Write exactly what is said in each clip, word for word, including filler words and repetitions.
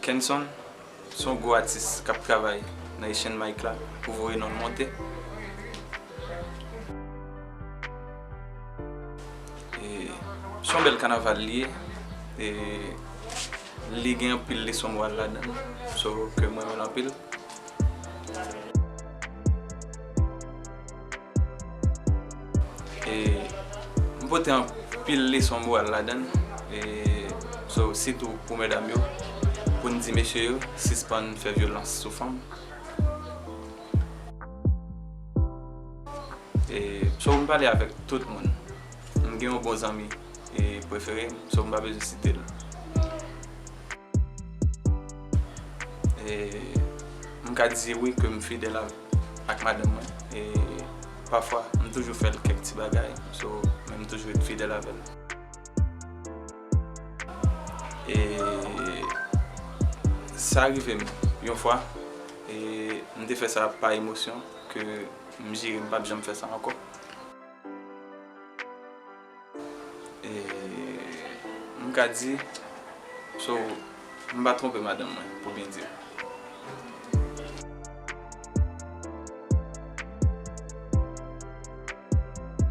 Kenson, se yon gwo atis k ap travay nan Asian Mike la pou voye non l monte. E, se yon bèl kanaval li ye. E, li gen anpil leson moral ladan l, so ke mwen renmen l anpil. E, m pote anpil leson moral ladan l. E, so, sitou pou medam yo, pou n di mesye yo sispann fè vyolans sou fanm. E, so, m pale avèk tout moun. M gen yon bon zanmi e prefere m, so m pa bezwen site l. E, m ka di wi ke m fidèl ak madanm mwen. E pafwa, m toujou fè l kèk ti bagay, so, men m toujou ret fidèl avè l. E sa rive m yon fwa, e m te fè sa pa emosyon, ke m jire, m p ap janm fè sa ankò. E, m ka di, so, m pa twonpe madanm mwen, pou byen di.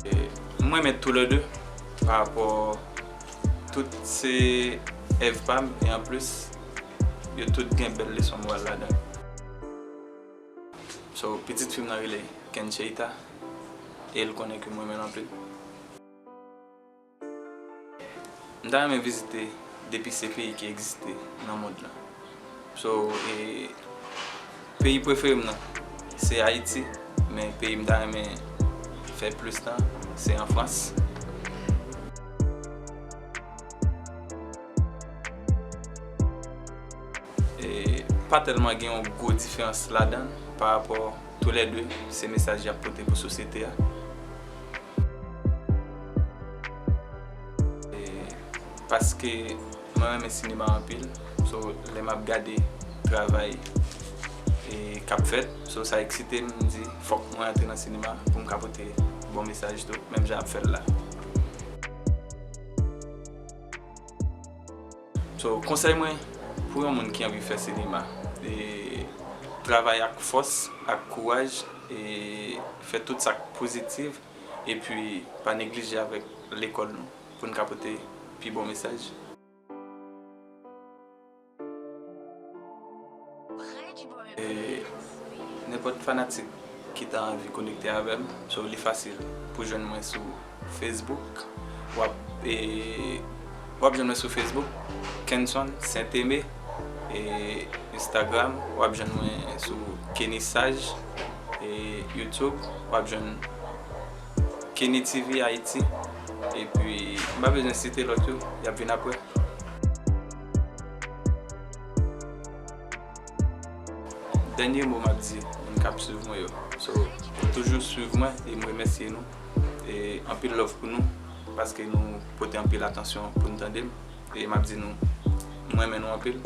E, m renmen toulède pa rapò tout se èv pa m, e anplis, yo tout gen bèl leson moral ladan. So, pitit fi m nan rele Kencheita, e l konnen ke m renmen l anpil. M ta renmen vizite depi se peyi ki egziste nan mond lan. So, e, peyi prefere m nan, se Ayiti, men peyi m ta renmen fè plis tan, se an Frans. E, pa tèlman gen yon gwo diferans ladan l pa rapò toulède se mesaj y ap pote pou sosyete a. E, paske mwen renmen sinema anpil, so lè m ap gade travay, e, k ap fèt, so sa eksite m, m di fòk mwen antre nan sinema pou m ka pote bon mesaj tou, menm jan y ap fè l la. So, konsèy mwen pou yon moun ki anvi fè sinema, e, travay ak fòs, ak kouraj, e fè tout sa k pozitif, epi pa neglije avèk lekòl nou pou n ka pote pi bon mesaj. E nenpòt fanatik ki ta anvi konekte avè m, so li fasil pou jwenn mwen sou Facebook. W ap, e, w ap jwenn mwen sou Facebook, Kenson Saint-Aimé, e Instagram, w ap jwenn mwen sou Kenny Sage, e YouTube, w ap jwenn Kenny T V Haïti. Epi, m pa bezwen site lòt yo, y ap vin apre. Dènye mo m ap di moun k ap swiv mwen yo. So, toujou swiv mwen e m remèsye nou. E anpil love pou nou, paske nou pote anpil atansyon pou n tande m. E m ap di nou, mwen renmen nou anpil.